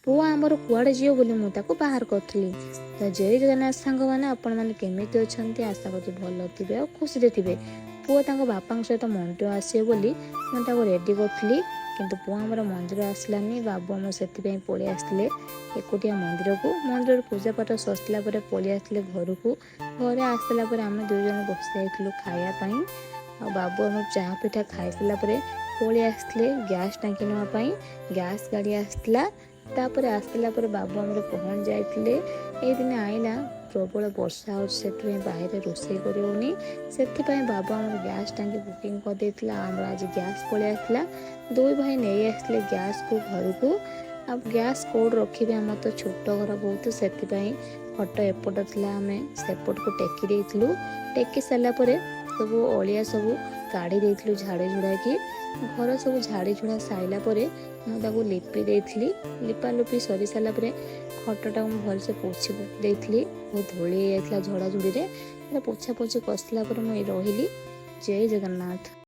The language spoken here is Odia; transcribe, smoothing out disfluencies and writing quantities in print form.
ପୁଅ ଆମର କୁଆଡ଼େ ଯିବ ବୋଲି ମୁଁ ତାକୁ ବାହାର କରୁଥିଲି। ତ ଜୟ ଜଗନ୍ନାଥ ସାଙ୍ଗମାନେ, ଆପଣମାନେ କେମିତି ଅଛନ୍ତି? ଆଶା କରୁଛି ଭଲ ଥିବେ ଆଉ ଖୁସିରେ ଥିବେ। ପୁଅ ତାଙ୍କ ବାପାଙ୍କ ସହିତ ମନ୍ଦିର ଆସିବେ ବୋଲି ମୁଁ ତାକୁ ରେଡ଼ି କରୁଥିଲି, କିନ୍ତୁ ପୁଅ ଆମର ମନ୍ଦିର ଆସିଲାନି। ବାବୁ ଆମର ସେଥିପାଇଁ ପଳେଇ ଆସିଥିଲେ ଏକୁଟିଆ ମନ୍ଦିରକୁ। ମନ୍ଦିରରୁ ପୂଜା ପାଠ ସରିଲା ପରେ ପଳେଇ ଆସିଥିଲେ ଘରକୁ। ଘରେ ଆସିଲା ପରେ ଆମେ ଦୁଇ ଜଣ ବସି ଯାଇଥିଲୁ ଖାଇବା ପାଇଁ। ଆଉ ବାବୁ ଆମର ଚାହା ପିଠା ଖାଇସାରିଲା ପରେ ପଳେଇ ଆସିଥିଲେ ଗ୍ୟାସ୍ ଟାଙ୍କି ନେବା ପାଇଁ। ଗ୍ୟାସ୍ ଗାଡ଼ି ଆସିଥିଲା। ତାପରେ ଆସିଲା ପରେ ବାବୁ ଆମର ପହଞ୍ଚି ଯାଇଥିଲେ। ଏଇଦିନ ଆଇଲା ପ୍ରବଳ ବର୍ଷା ହେଉଛି, ସେଥିପାଇଁ ବାହାରେ ରୋଷେଇ କରିହେଉନି। ସେଥିପାଇଁ ବାବୁ ଆମର ଗ୍ୟାସ୍ ଟାଙ୍କି ବୁକିଂ କରିଦେଇଥିଲା। ଆମର ଆଜି ଗ୍ୟାସ୍ ପଳେଇ ଆସିଥିଲା। ଦୁଇ ଭାଇ ନେଇ ଆସିଥିଲେ ଗ୍ୟାସ୍କୁ ଘରକୁ। ଆଉ ଗ୍ୟାସ୍ କେଉଁଠି ରଖିବେ? ଆମର ତ ଛୋଟ ଘର ବହୁତ, ସେଥିପାଇଁ ଖଟ ଏପଟ ଥିଲା, ଆମେ ସେପଟକୁ ଟେକି ଦେଇଥିଲୁ। ଟେକି ସାରିଲା ପରେ ସବୁ ଅଳିଆ ସବୁ କାଢ଼ି ଦେଇଥିଲୁ ଝାଡ଼ି ଝୁଡ଼ାକି। ଘର ସବୁ ଝାଡ଼ି ଝୁଡ଼ା ସାରିଲା ପରେ ମୁଁ ତାକୁ ଲିପି ଦେଇଥିଲି। ଲିପା ଲିପି ସରି ସାରିଲା ପରେ ଖଟଟାକୁ ମୁଁ ଭଲସେ ପୋଛି ଦେଇଥିଲି। ବହୁତ ଧୂଳି ହେଇଯାଇଥିଲା ଝଡ଼ାଝୁଡ଼ିରେ। ପୋଛା ପୋଛି କରିସାରିଲା ପରେ ମୁଁ ଏଇ ରହିଲି। ଜୟ ଜଗନ୍ନାଥ।